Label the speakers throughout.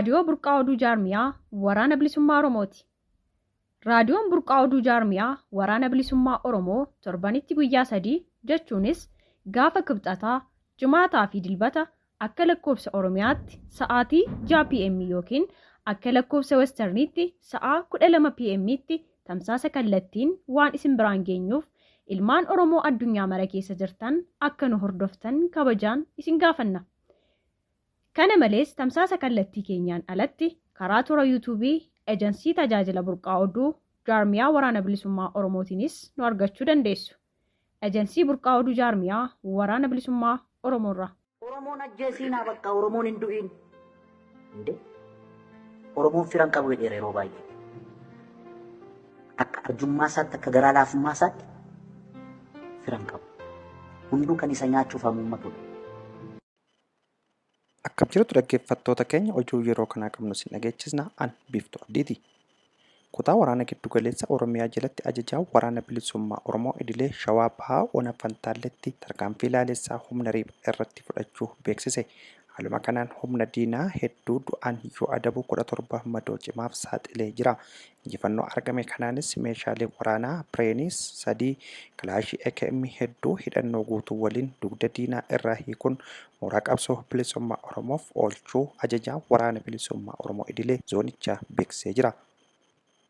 Speaker 1: Raadiyoo Burqaa Oduu Jaarmiyaa Waraana Bilisummaa Oromooti. Raadiyoon Burqaa Oduu Jaarmiyaa Waraana Bilisummaa Oromoo torbanitti guyyaa 3 jechuunis gaafa Kibxataa, Jimaataa fi Dilbata akka lakkoofsa Oromiyaatti sa'aatii 6 PM ykn akka lakkoofsa Westerniitti sa'aa 12 PMtti tamsaasa kallattiin waan isin biraan geenyuuf ilmaan Oromoo addunyaa mara keessa jirtan akka nu hordoftan kabajaan isin gaafanna. Kana malees tamsaasa kallattii keenyaan alatti karaa toora Yuutuubii Ejansii Tajaajila Burqaa Oduu Jaarmiyaa Waraana Bilisummaa Oromootiinis nu argachuu dandeessu. Ejansii Burqaa Oduu Jaarmiyaa Waraana Bilisummaa Oromoorraa.
Speaker 2: Oromoon ajjeesiinaa bakka Oromoon hin du'iin. Inde Oromoon firan qabu jedheera yeroo baay'ee. Akka arjummaa isaatti akka garaa laafummaa isaatti firan qabu. Hunduu kan isa nyaachuuf hamuummatudha.
Speaker 3: Akkam jirtu dhaggeeffattoota keenya oduu yeroo kanaa qabnu isin dhageechisna an Biiftuu Abdiiti. Kutaa waraana giddugaleessa Oromiyaa jalatti ajajaa waraana bilisummaa Oromoo idilee Shawaa Bahaa Ona Fantaalletti tarkaanfii laalessaa humna riib irratti fudhachuu beeksise. Haaluma kanaan humna diinaa hedduu du'aan yoo adabu 17 madoo cimaaf saaxilee jira. Injifannoo argame kanaanis meeshaalee waraanaa Bireenii 3, Kilaashii AKM hedduu hidhannoo guutuu waliin dugda diinaa irraa hiikuun mooraa qabsoo bilisummaa Oromoof oolchuu Ajajaan Waraana Bilisummaa Oromoo Idilee Zoonichaa beeksisee jira.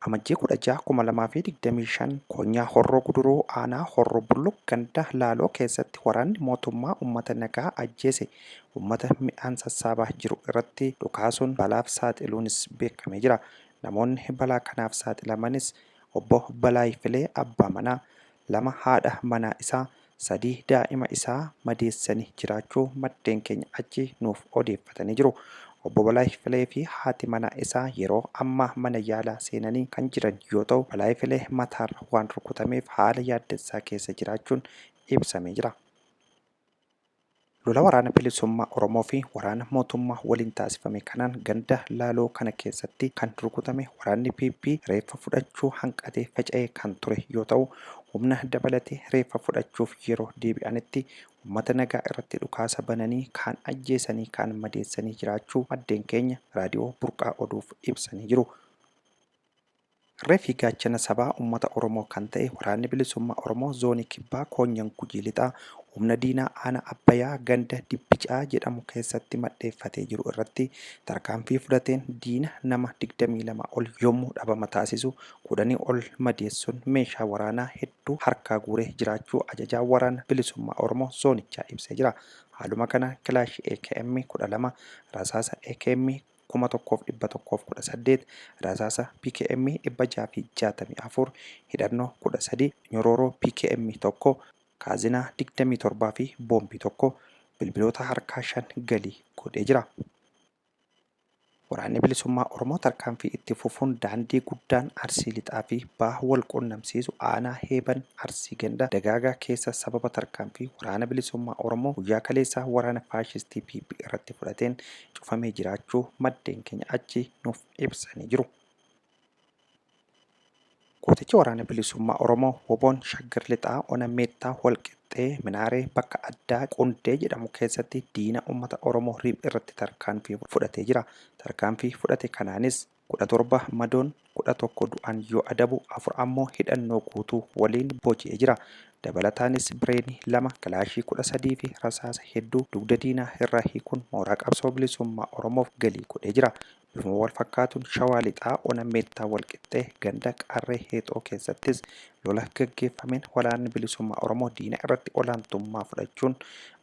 Speaker 3: Amajjii 16, 2025 Konyaa Horroo Guduruu Aanaa Horroo Bulluq ganda Laaloo keessatti waraanni mootummaa uummata nagaa ajjeese. Uummata midhaan sassaabaa jiru irratti dhukaasuun balaaf saaxiluunis beekamee jira. Namoonni balaa kanaaf saaxilamanis Obbo Balaay Filee abbaa manaa, 2 haadha manaa isaa, 3 daa'ima isaa madeessanii jiraachuu maddeen keenya achii nuuf odeeffatanii jiru. Obbo Balaay Filee fi haati manaa isaa yeroo ammaa mana yaalaa seenanii kan jiran yoo ta'u, Balaay Filee mataarra waan rukutameef haala yaaddessaa keessa jiraachuun ibsamee jira. Lola Waraana Bilisummaa Oromoo fi waraana mootummaa waliin taasifame kanaan ganda Laaloo kana keessatti kan rukutame waraanni PP reeffa fudhachuu hanqatee faca'ee kan ture yoo ta'u, humna dabalatee reeffa fudhachuuf yeroo deebi'anitti uummata nagaa irratti dhukaasa bananii kaan ajjeesanii kaan madeessanii jiraachuu maddeen keenya Raadiyoo Burqaa Oduuf ibsanii jiru. Irree fi gaachana sabaa uummata Oromoo kan ta'e Waraanni Bilisummaa Oromoo Zoonii Kibbaa Koonyan Gujii Lixaa humna diinaa Aanaa Abbayaa ganda Dibbicaa jedhamu keessatti madheeffatee jiru irratti tarkaanfii fudhateen diina nama 22 ol yommuu dhabama taasisu kudhanii ol madeessuun meeshaa waraanaa hedduu harkaa guuree jiraachuu Ajajaan Waraana Bilisummaa Oromoo Zoonichaa ibsee jira. Haaluma kanaan Kilaashii AKM 12, Rasaasa AKM 1118, rasaasa PKM 664, hidhannoo 13, nyorooroo PKM 1, kaazinaa 27 fi boombii 1, bilbiloota harkaa 5 galii godhee jira. Waraanni Bilisummaa Oromoo tarkaanfii itti fufuun daandii guddaan Arsii Lixaa fi Baha wal quunnamsiisu aanaa Heeban Arsii ganda Dagaagaa keessa sababa tarkaanfii Waraana Bilisummaa Oromoo guyyaa kaleessaa waraana faashistii PP irratti fudhateen cufamee jiraachuu maddeen keenya achii nuuf ibsanii jiru. Gootichi Waraana Bilisummaa Oromoo WBOn Shaggar Lixaa Ona Meettaa Walqixxee Minaaree bakka addaa Qundee jedhamu keessatti diina uummata Oromoo rib irratti tarkaanfii fudhatee jira. Tarkaanfii fudhate kanaanis 17 madoon, 11 du'aan yoo adabu, 4 ammoo hidhannoo guutuu waliin booji'ee jira. Dabalataanis Bireenii 2, Kilaashii 13 fi rasaasa hedduu dugda diinaa irraa hiikuun mooraa qabsoo bilisummaa Oromoof galii godhee jira. Bifuma wal fakkaatuun Shawaa Lixaa Ona Meettaa Walqixxee ganda Qarree Heexoo keessattis lola gaggeeffameen Waraanni Bilisummaa Oromoo diina irratti olaantummaa fudhachuun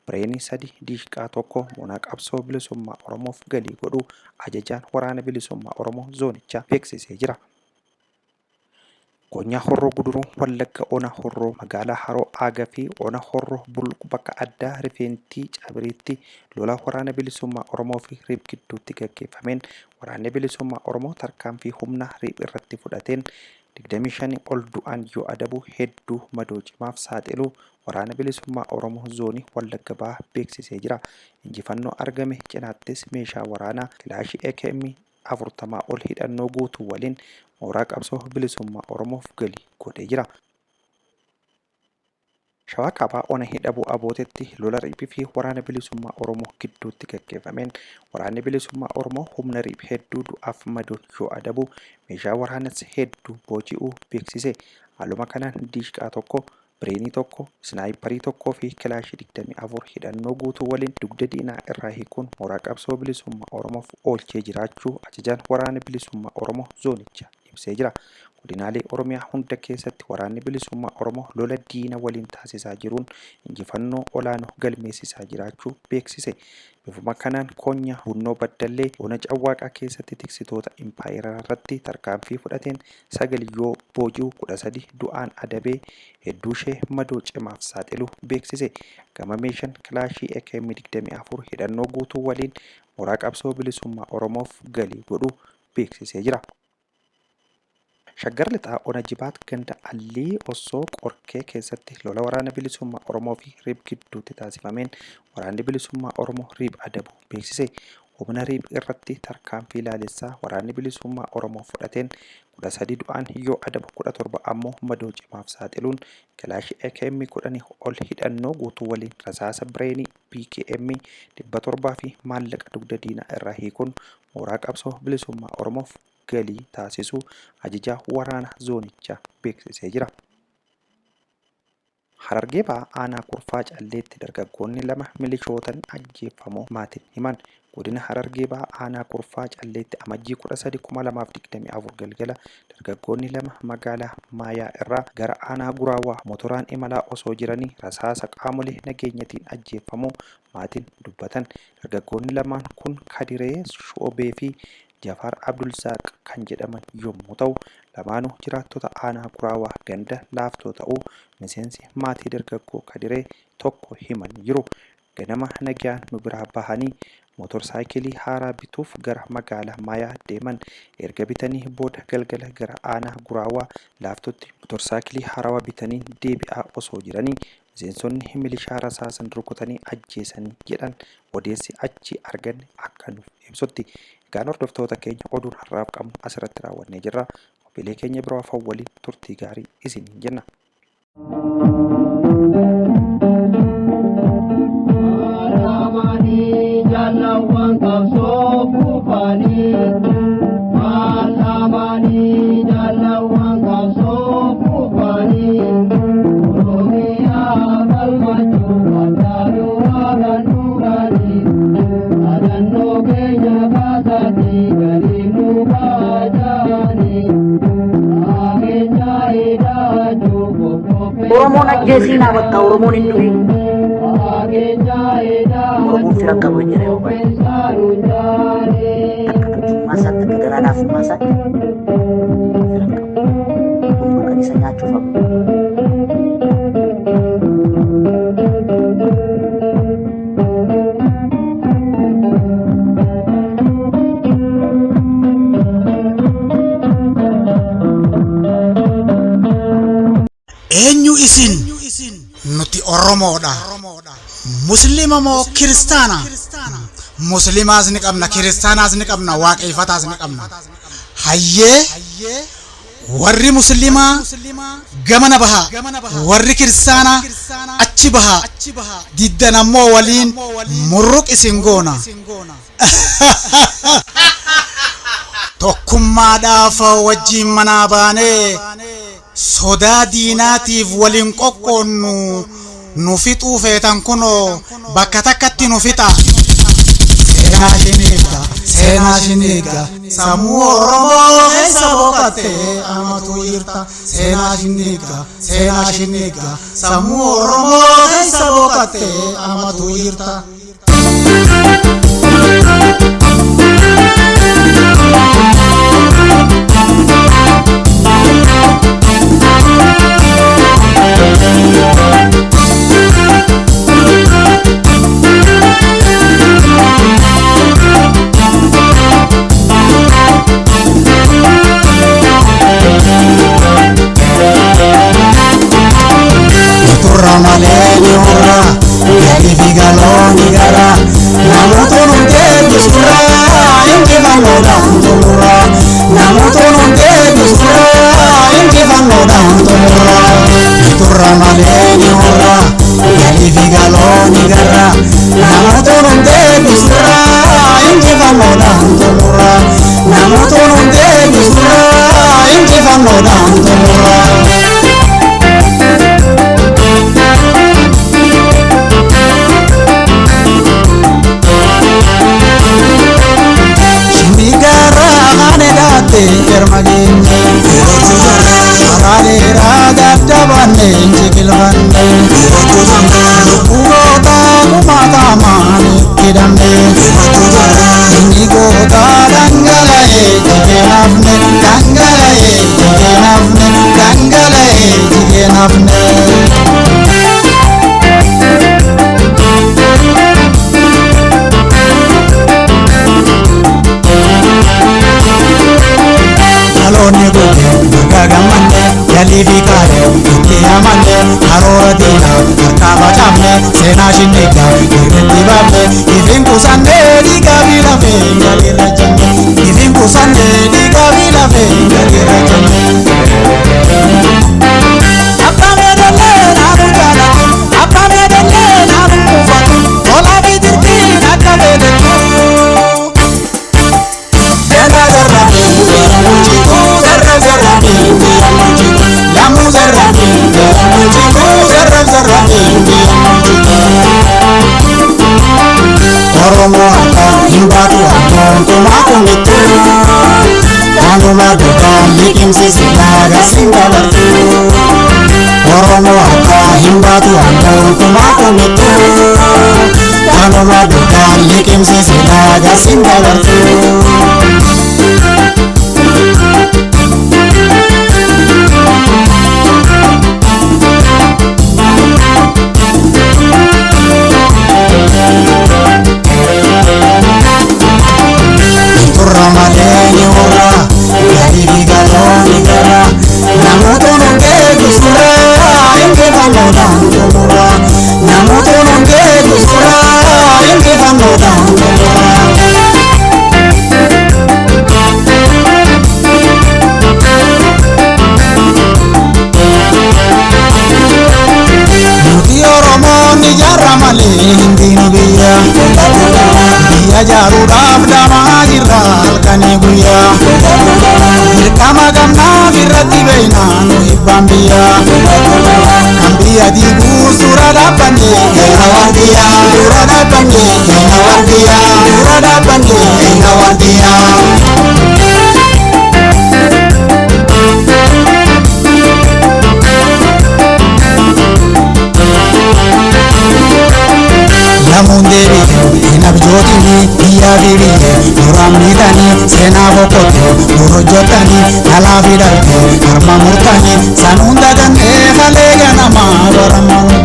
Speaker 3: Bireenii 3, Diishqaa 1 moonaa qabsoo bilisummaa Oromoof galii godhuu Ajajaan Waraana Bilisummaa Oromoo Zoonichaa beeksisee jira. Konyaa Horroo Guduruu Wallagga Ona Horroo Magaalaa Haroo Aaga fi Ona Horroo Bulluq bakka addaa Rifeentii Cabiriitti lola Waraana Bilisummaa Oromoo fi rib gidduutti gaggeeffameen Waraanni Bilisummaa Oromoo tarkaanfii humnaa rib irratti fudhateen 25 ol du'aan yoo adabu hedduu madoo cimaaf saaxiluu Waraana Bilisummaa Oromoo Zoonii Wallagga Bahaa beeksisee jira. Injifannoo argame cinaattis meeshaa waraanaa Kilaashii AKM 40 ol hidhannoo guutuu waliin mooraa qabsoo bilisummaa Oromoof galii godhee jira. Shawaa Kaabaa Ona Hidhabuu Abootetti lola riiphii fi waraana bilisummaa Oromoo gidduutti gaggeeffameen waraanni bilisummaa Oromoo humna riiph hedduu du'aaf madoon yoo adabu meeshaa waraanas hedduu booji'uu beeksise. Haaluma kanaan diishqaa tokko, bireenii tokko, isnaayiparii tokkoo fi kilaashii 24 hidhannoo guutuu waliin dugda diinaa irraa hiikuun mooraa qabsoo bilisummaa Oromoof oolchee jiraachuu ajajaan waraana bilisummaa Oromoo zoonicha ibsee jira. Godinaalee Oromiyaa hunda keessatti waraanni bilisummaa Oromoo lola diina waliin taasisaa jiruun injifannoo olaanoo galmeessisaa jiraachuu beeksise. Bifuma kanaan Konya Bunnoo Baddallee Ona Cawwaaqaa keessatti tiksitoota impaayeraa irratti tarkaanfii fudhateen 9 yoo booji'u 13 du'aan adabee hedduu ishee madoo cimaaf saaxilu beeksise. Gama meeshaan kilaashii AKM 24 hidhannoo guutuu waliin mooraa qabsoo bilisummaa Oromoof galii godhu beeksisee jira. Shaggar Lixaa Ona Jibaat ganda Allii Ossoo Qorkee keessatti lola waraana bilisummaa Oromoo fi RIB gidduutti taasifameen waraanni bilisummaa Oromoo RIB adabuu beeksise. Humna RIB irratti tarkaanfii laalessaa waraanni bilisummaa Oromoo fudhateen 13 du'aan yoo adabu 17 ammoo madoo cimaaf saaxiluun kilaashii AKM 10 ol hidhannoo guutuu waliin rasaasa bireenii BKM 700 fi maallaqa dugda diinaa irraa hiikuun mooraa qabsoo bilisummaa Oromoof galii taasisuu ajajaa waraana zoonichaa beeksisee jira. Harargee Bahaa Aanaa Kurfaa Calleetti dargaggoonni lama milishootaan ajjeefamuu maatiin himan. Godina Harargee Bahaa Aanaa Kurfaa Calleetti Amajjii 13,2024 galgala dargaggoonni lama magaalaa Maayaa irraa gara Aanaa Guraawaa motoraan imalaa osoo jiranii rasaasa qaamolee nageenyatiin ajjeefamuu maatiin dubbatan. Dargaggoonni lamaan kun Kadiree Shu'obee fi Jafaar Abdulzaaq kan jedhaman yommuu ta'u, lamaanuu jiraattota Aanaa Guraawaa ganda Laaftoo ta'uu miseensi maatii dargaggoo Kadiree tokko himanii jiru. Ganama nagayaan nu biraa bahanii mootorsaayikilii haaraa bituuf gara magaalaa Maayaa deeman. Erga bitanii booda galgala gara Aanaa Guraawaa Laaftootti mootorsaayikilii haarawaa bitanii deebi'aa osoo jiranii miseensonni milishaa rasaasan rukutanii ajjeesanii jedhan odeessi achii arganne akka nuuf ibsutti. Egaan hordoftoota keenya oduun har'aaf qabnu asirratti raawwannee jirra. Qophiilee keenya biroo hafan waliin turtii gaarii isiniin jenna.
Speaker 2: Oromoon ajjeesiinaa bakka Oromoon hin du'in. Oromoon fira qabu jedha yeroo baay'ee. Takka tokkummaa isaatti akka garaa laafummaa isaatti fira qabu. Hunduu kan isa nyaachuuf hafu.
Speaker 4: Eenyu isin? Nuti Oromoodha. Muslima moo Kiristaana? Muslimaas ni qabna, Kiristaanaas ni qabna, Waaqeeffataas ni qabna. Hayyee warri Muslimaa gamana bahaa, warri Kiristaanaa achi bahaa, diddan ammoo waliin murruq isin goona. Tokkummaadhaaf wajjiin manaa baanee sodaa diinaatiif wal hin qoqqoonnu nu fixuu feetan kunoo bakka takkatti nu fixa. Seenaa shiniiga, seenaa shiniiga, sammuu Oromoo keessa boqatte amatu jirta. Seenaa shiniiga, seenaa shiniiga, sammuu Oromoo keessa boqatte amatu jirta. Turra malee ni hurra, galii fi galoo ni gara, namoota nu deebisurra. injifannoodhaan xumura. Shimbigaraa haane dhaatte erma geenye karaa dheeraa daddabanne injikilfanne lubbuu gootaa kumaatamaan itti hidhamne inni gootaa dhangala'ee jigee nafne dhangala'ee jigee nafne dhangala'ee jigee nafne. Dhaloonni guute bakka gammanne jalii fi kaayee itti amanne karoora diinaa harkaa facaafne seenaa shinnigaa irratti baafne ifiin qusannee dhiigaa fi lafee galiirra jenne ifiin qusannee dhiigaa fi lafee galiirra jenne. Abbaa meedallee naanu jaalatu abbaa meedallee naanu kuufatu tolaa fi dirqiin akka beelatu. Oromoo akka hin baatu akkootumaa kumittu waanuma dhugaa liqimsisi laaga siin dabartu. Oromoo akka hin baatu akkootumaa kumittu waanuma dhugaa liqimsisi laaga siin dabartu. Turra malee ni hurra, galii fi galoo ni gara. Namoota nongee gusura, injifannoodhaan xumura. Namoota nongee gusura, injifannoodhaan xumura. Nuti Oromoon ijaarra malee hin diinu biyya. Biyya ijaaruudhaaf damaa jirra halkanii guyyaa. Dirqama qabnaaf irratti beeknaa nu hibbaan biyya. Kan biyya diiguu suura dhaabbanne eena waardiyyaa. Dura dhaabbanne eena waardiyyaa. Dura dhaabbanne eena waardiyyaa. Lamuun deebi'e hin abjootini biyyaa fi biyye duraan miidhanii seenaa boqotte dur hojjetanii dhalaa fi dharte harma murtanii sanuun dagannee halee ganamaa baramanu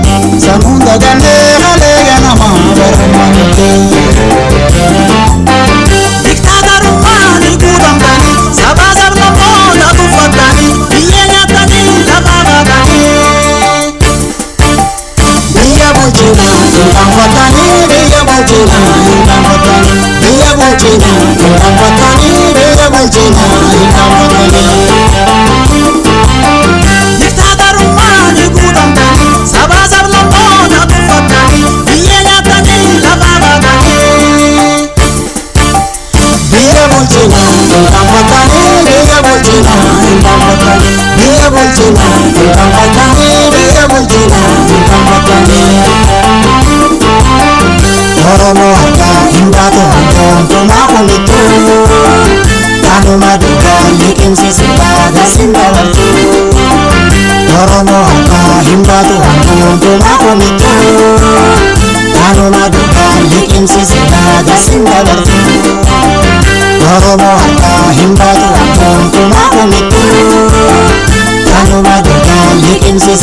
Speaker 4: sanuun dagannee halee ganamaa baramanutti. Diktaatarummaan guutamtanii sabaa sablammoota tuffattanii biyyee nyaatanii lafaa baatanii. Biyya bulchina hingaanfatanii biyya bulchina hingaanfatanii biyya bulchina hingaanfatanii biyya bulchina hingaanfatanii. Diktaatarummaan guutamtanii sabaa sablammoota tuffattanii biyyee nyaatanii lafaa baatanii. Biyya bulchina hingaanfatanii biyya bulchina hingaanfatanii biyya bulchina hingaanfatanii biyya bulchina hingaanfatanii. Oromoo akka hin baatu hanqoontumaa kumittu kanuma dhugaa liqimsisi laaga siin dabartu. Oromoo akka hin baatu hanqoontumaa kumittu kanuma dhugaa liqimsisi laaga siin dabartu. Oromoo akka hin baatu hanqoontumaa kumittu kanuma dhugaa liqimsisi.